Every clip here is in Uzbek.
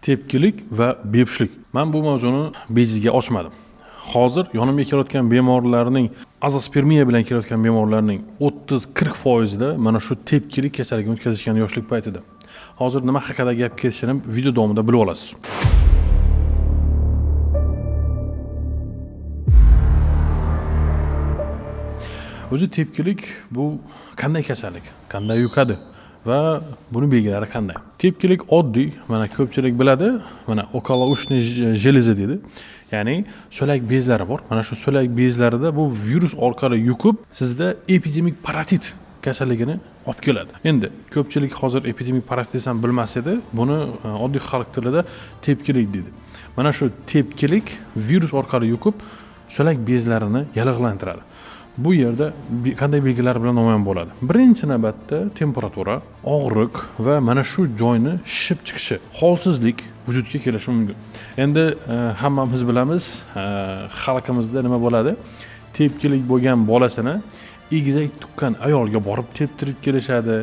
Tepkilik va bepushtlik. Men bu mavzuni bejizga ochmadim. Hozir yonimga kelayotgan bemorlarning, azospermiya bilan kelayotgan bemorlarning 30-40%da mana shu tepkilik kasalligini o'tkazishgan yoshlik paytida. Hozir nima haqida gap ketishini video davomida bilib olasiz. O'zi tepkilik bu qanday kasallik, qanday yuqadi va buni belgilari qanday? Tepkilik oddiy, mana ko'pchilik biladi, mana околоушный железа deydi. Ya'ni so'lak bezlari bor. Mana shu so'lak bezlarida bu virus orqali yuqib, sizda epidemik paratit kasalligini olib keladi. Endi ko'pchilik hozir epidemik paratit desam bilmas edi. Buni oddiy xalq tilida tepkilik deydi. Mana shu tepkilik virus orqali yuqib, so'lak bezlarini yallig'lantiradi. Bu yerda qanday belgilar bilan namoyon bo'ladi? Birinchi navbatda temperatura, og'riq va mana shu joyni shishib chiqishi, holsizlik vujudga kelishi mumkin. Endi hammamiz bilamiz, xalqimizda nima bo'ladi? Tepkilik bo'lgan bolasini egizak tuqqan ayolga borib teptirib kelishadi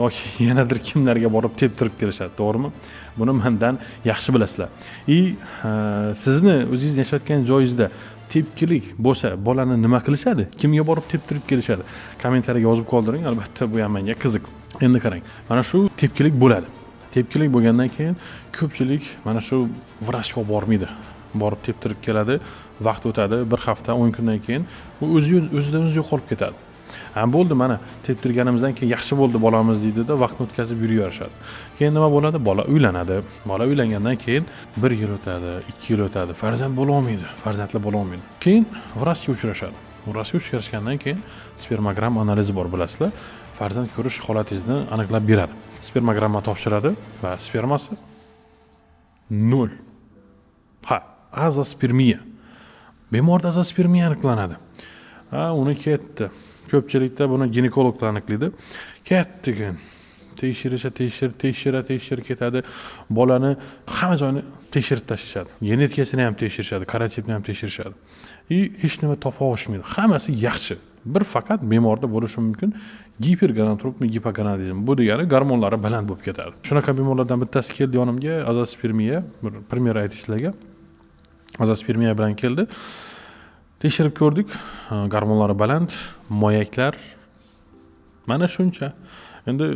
yoki yanadir kimlarga borib teptirib kelishadi, to'g'rimi? Buni mendan yaxshi bilasizlar. Sizni o'zingiz yashayotgan joyingizda tepkilik bo'lsa, bolani nima qilishadi? Kimga borib teptirib kelishadi? Kommentariyaga yozib qoldiring, albatta bu ham menga qiziq. Endi qarang, mana shu tepkilik bo'ladi. Tepkilik bo'lgandan keyin ko'pchilik mana shu vrachga bormaydi. Borib teptirib keladi, vaqt o'tadi, bir hafta, 10 kundan keyin u o'zidan o'zi yo'qolib ketadi. Ha, bo'ldi, mana teptirganimizdan keyin yaxshi bo'ldi bolamiz deydida, vaqtni o'tkazib yuraverishadi. Keyin nima bo'ladi? Bola uylanadi. Bola uylangandan keyin 1 yil o'tadi, 2 yil o'tadi, farzand bo'la olmaydi, farzandli bo'la olmaydi. Keyin vrachga uchrashadi. Vrachga uchrashgandan keyin spermogram analizi bor, bilasizlar. Farzand ko'rish holatingizni aniqlab beradi. Spermogramma topshiradi va spermasi 0. Ha, azospermiya. Bemorda azospermiya aniqlanadi. Ha, uni ketdi. Ko'pchilikda buni ginekologlar aniqlaydi. Ketdi keyin. Tekshirishsa, tekshira ketadi. Bolani hamma joyini tekshirib tashlashadi. Genetikasini ham tekshirishadi, karotipni ham tekshirishadi. Hech nima topa olishmaydi. Hammasi yaxshi. Bir faqat bemorda bo'lishi mumkin gipergonadotropni gipogonadizm. Bu degani gormonlari baland bo'lib ketadi. Shunaqa bemorlardan bittasi keldi yonimga, azospermiya, bir primer aytay sizlarga. Azospermiya bilan keldi. Tekshirib ko'rdik, gormonlari baland, moyaklar mana shuncha. Endi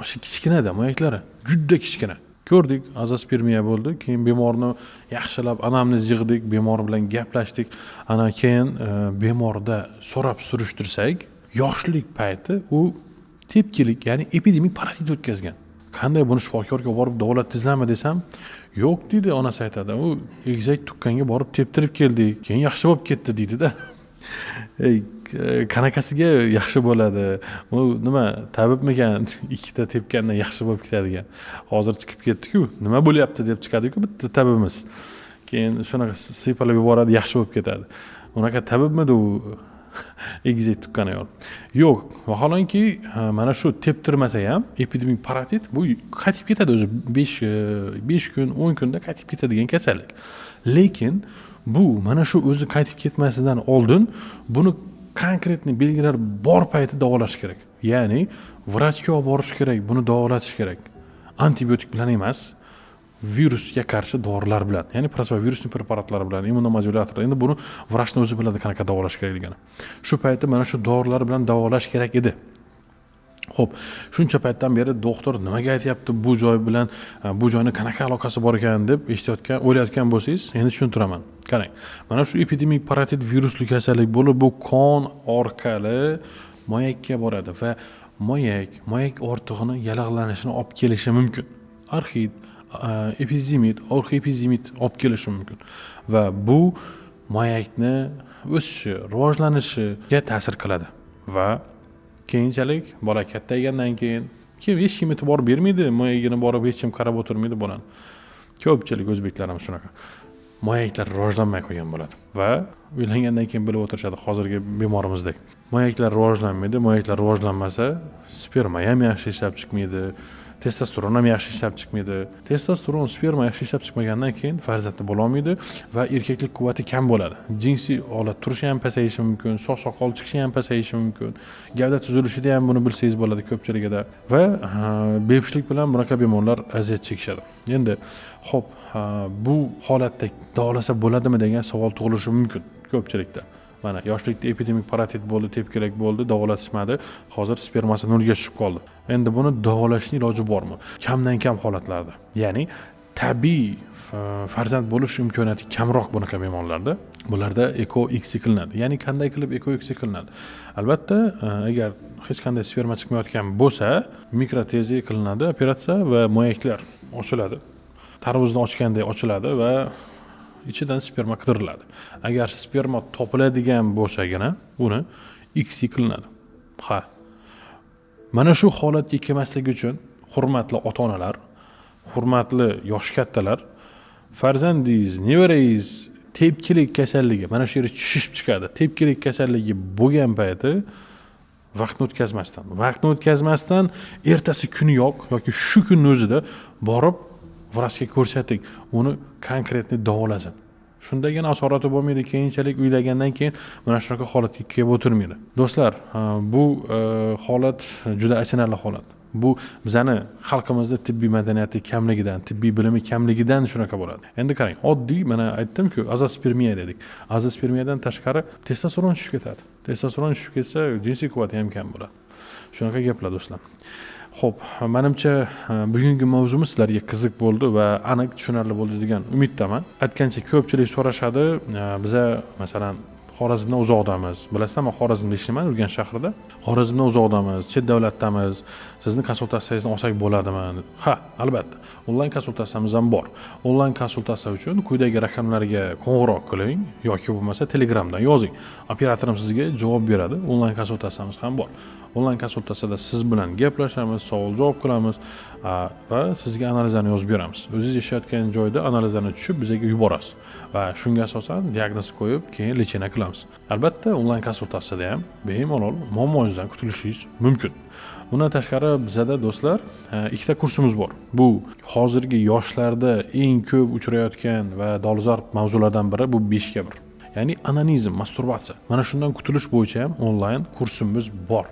o'sha kichkinada moyaklari juda kichkina. Ko'rdik, azospermiya bo'ldi. Keyin bemorni yaxshilab anamnez yig'dik, bemor bilan gaplashdik. Ana keyin bemorda so'rab surishtirsak, yoshlik payti u tepkilik, ya'ni epidemik paratit o'tkazgan. Qanday buni shifokorga borib davolatdingizmi desam, yo'q deydi, onasi aytadi. U egizak tuqqanga borib teptirib keldik, keyin yaxshi bo'lib ketdi deydida. Ey, qanaqasiga yaxshi bo'ladi? U nima, tabibmikan? Ikkita tepgandan yaxshi bo'lib ketadigan. Hozir chiqib ketdi-ku, nima bo'lyapti deb chiqadi-ku bitta tabibimiz. Keyin shunaqa siypalab yuboradi, yaxshi bo'lib ketadi. Unaqa tabibmidi u egizak tuqqan ayol? Yo'q, vaholanki mana shu teptirmasa ham epidemik paratit bu qaytib ketadi o'zi 5 kun, 10 kunda qaytib ketadigan kasallik. Lekin bu mana shu o'zi qaytib ketmasidan oldin buni konkretniy belgilar bor payti davolash kerak. Ya'ni vrachga olib borish kerak, buni davolatish kerak. Antibiotik bilan emas, virusga qarshi dorilar bilan, ya'ni protivirusli preparatlar bilan, immunomodulyator. Endi buni vrachni o'zi biladi qanaqa davolash kerakligini. Shu paytda mana shu dorilar bilan davolash kerak edi. Xo'p, shuncha paytdan beri doktor nimaga aytyapti bu joy bilan, bu joyni qanaqa aloqasi bor ekan deb eshitayotgan, o'ylayotgan bo'lsangiz, endi tushuntiraman. Qarang, mana shu epidemik paratit virusli kasallik bo'lib, bu qon orqali moyakka boradi va moyak ortig'ini yallig'lanishini olib kelishi mumkin. Arxit, epizimit, orxiepizimit olib kelishi mumkin va bu moyakni o'sishi, rivojlanishiga ta'sir qiladi va keyinchalik bola kattaygandan keyin kim hech kim e'tibor bermaydi, moyagini borib hech kim qarab o'tirmaydi bolani. Ko'pchilik o'zbeklarimiz shunaqa. Moyaklar rivojlanmay qolgan bo'ladi va uylangandan keyin bilib o'tirishadi hozirgi bemorimizdek. Moyaklar rivojlanmaydi, moyaklar rivojlanmasa sperma ham yaxshi ishlab chiqmaydi, Testosteron ham yaxshi ishlab chiqmaydi. Testosteron, sperma yaxshi ishlab chiqmagandan keyin farzandli bo'lolmaydi va erkaklik quvvati kam bo'ladi. Jinsiy holat turishi ham pasayishi mumkin, soch soqol chiqishi ham pasayishi mumkin. Gavda tuzilishida ham buni bilsangiz bo'ladi ko'pchiligida. Va bepushtlik bilan bunaqa bemorlar aziyat chekishadi. Endi xo'p, bu holatda davolasa bo'ladimi degan savol tug'ilishi mumkin ko'pchilikda. Mana yoshlikda epidemik parotit bo'ldi, tepkilik bo'ldi, davolatishmadi. Hozir spermasi nolga tushib qoldi. Endi buni davolashning iloji bormi? Kamdan kam holatlarda. Ya'ni tabiiy farzand bo'lish imkoniyati kamroq bunaqa bemorlarda. Bularda eko ICSI qilinadi. Ya'ni qanday qilib eko ICSI qilinadi? Albatta, agar hech qanday sperma chiqmayotgan bo'lsa, mikrotezi qilinadi operatsiya va moyaklar ochiladi. Tarvuzni ochgandek ochiladi va ichidan sperma qidiriladi. Agar sperma topiladigan bo'lsagina, uni ICSI qilinadi. Ha. Mana shu holatga kelmasligi uchun hurmatli ota-onalar, hurmatli yosh kattalar, farzandingiz, nevarangiz tepkilik kasalligi, mana shu yeri shishib chiqadi. Tepkilik kasalligi bo'lgan payti vaqtni o'tkazmasdan ertasi kuniyoq yoki shu kunning o'zida borib vrachga ko'rsating, uni konkretni davolasin. Shundagina asorati bo'lmaydi, keyinchalik uylangandan keyin mana shunaqa holatga kelib o'tirmaydi. Do'stlar, bu holat juda achinarli holat. Bu bizani xalqimizda tibbiy madaniyati kamligidan, tibbiy bilimi kamligidan shunaqa bo'ladi. Endi qarang, oddiy mana aytdim-ku, azospermiya dedik. Azospermiyadan tashqari testosteron tushib ketadi. Testosteron tushib ketsa, jinsiy quvvati ham kam bo'ladi. Shunaqa gaplar do'stlar. Xo'p, menimcha bugungi mavzumiz sizlarga qiziq bo'ldi va aniq tushunarli bo'ldi degan umiddaman. Aytgancha ko'pchilik so'rashadi, biza masalan Xorazmdan uzoqdamiz. Bilasizlar, men Xorazmda ishlayman, Urganch shahrida. Xorazmdan uzoqdamiz, chet davlatdamiz. Sizni konsultatsiyangizni olsak bo'ladimi? Ha, albatta. Onlayn konsultatsiyamiz ham bor. Onlayn konsultatsiya uchun quyidagi raqamlarga qo'ng'iroq qiling yoki bo'lmasa Telegramdan yozing. Operatorim sizga javob beradi. Onlayn konsultatsiyamiz ham bor. Onlayn konsultatsiyada siz bilan gaplashamiz, savol-javob qilamiz va sizga analizlarni yozib beramiz. O'zingiz yashayotgan joyda analizlarni tushib bizga yuborasiz va shunga asosan diagnoz qo'yib, keyin lecheniya qilamiz. Albatta, onlayn konsultatsiyada ham bemalol muammoingizdan qutulishingiz mumkin. Bundan tashqari bizada do'stlar, ikkita kursimiz bor. Bu hozirgi yoshlarda eng ko'p uchrayotgan va dolzarb mavzulardan biri bu 5ga 1. Ya'ni onanizm, masturbatsiya. Mana shundan qutulish bo'yicha ham onlayn kursimiz bor.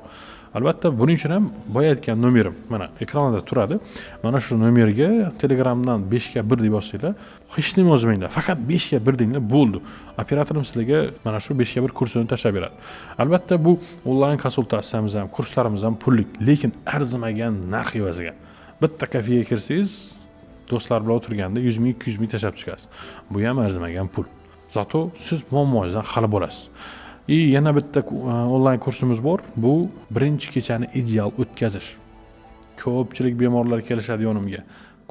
Albatta, buning uchun ham boya aytgan nomerim mana ekranida turadi. Mana shu nomerga Telegramdan 5ga 1 deb yozsanglar, hech nima yozmanglar, faqat 5ga 1 denglar bo'ldi. Operatorim sizlarga mana shu 5ga 1 kursini tashlab beradi. Albatta, bu onlayn konsultatsiyamiz ham, kurslarimiz ham pullik, lekin arzimagan narx evaziga. Bitta kafega kirsangiz, do'stlar bilan o'tirganda 100 ming, 200 ming tashlab chiqasiz. Bu ham arzimagan pul. Zato siz muammongizdan xali bo'lasiz. Yana bitta onlayn kursimiz bor. Bu birinchi kechani ideal o'tkazish. Ko'pchilik bemorlar kelishadi yonimga.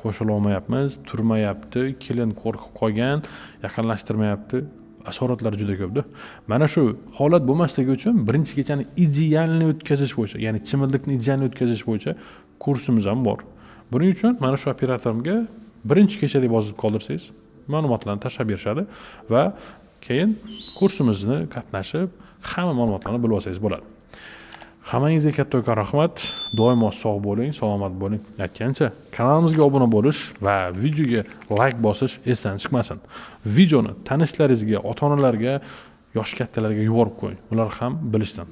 Qo'shila olmayapmiz, turmayapti, kelin qo'rqib qolgan, yaqinlashtirmayapti. Asoratlar juda ko'pda. Mana shu holat bo'lmasligi uchun birinchi kechani idealni o'tkazish bo'yicha, ya'ni chimildiqni idealni o'tkazish bo'yicha kursimiz ham bor. Buning uchun mana shu operatorimga birinchi kecha deb yozib qoldirsangiz, ma'lumotlarni tashlab berishadi va keyin kursimizni qatnashib, hamma ma'lumotlarni bilib olsangiz bo'ladi. Hammangizga kattakon rahmat. Doimo sog' bo'ling, salomat bo'ling. Aytgancha, kanalimizga obuna bo'lish va videoga like bosish esdan chiqmasin. Videoni tanishlaringizga, ota-onalarga, yosh kattalarga yuborib qo'ying. Ular ham bilishsin.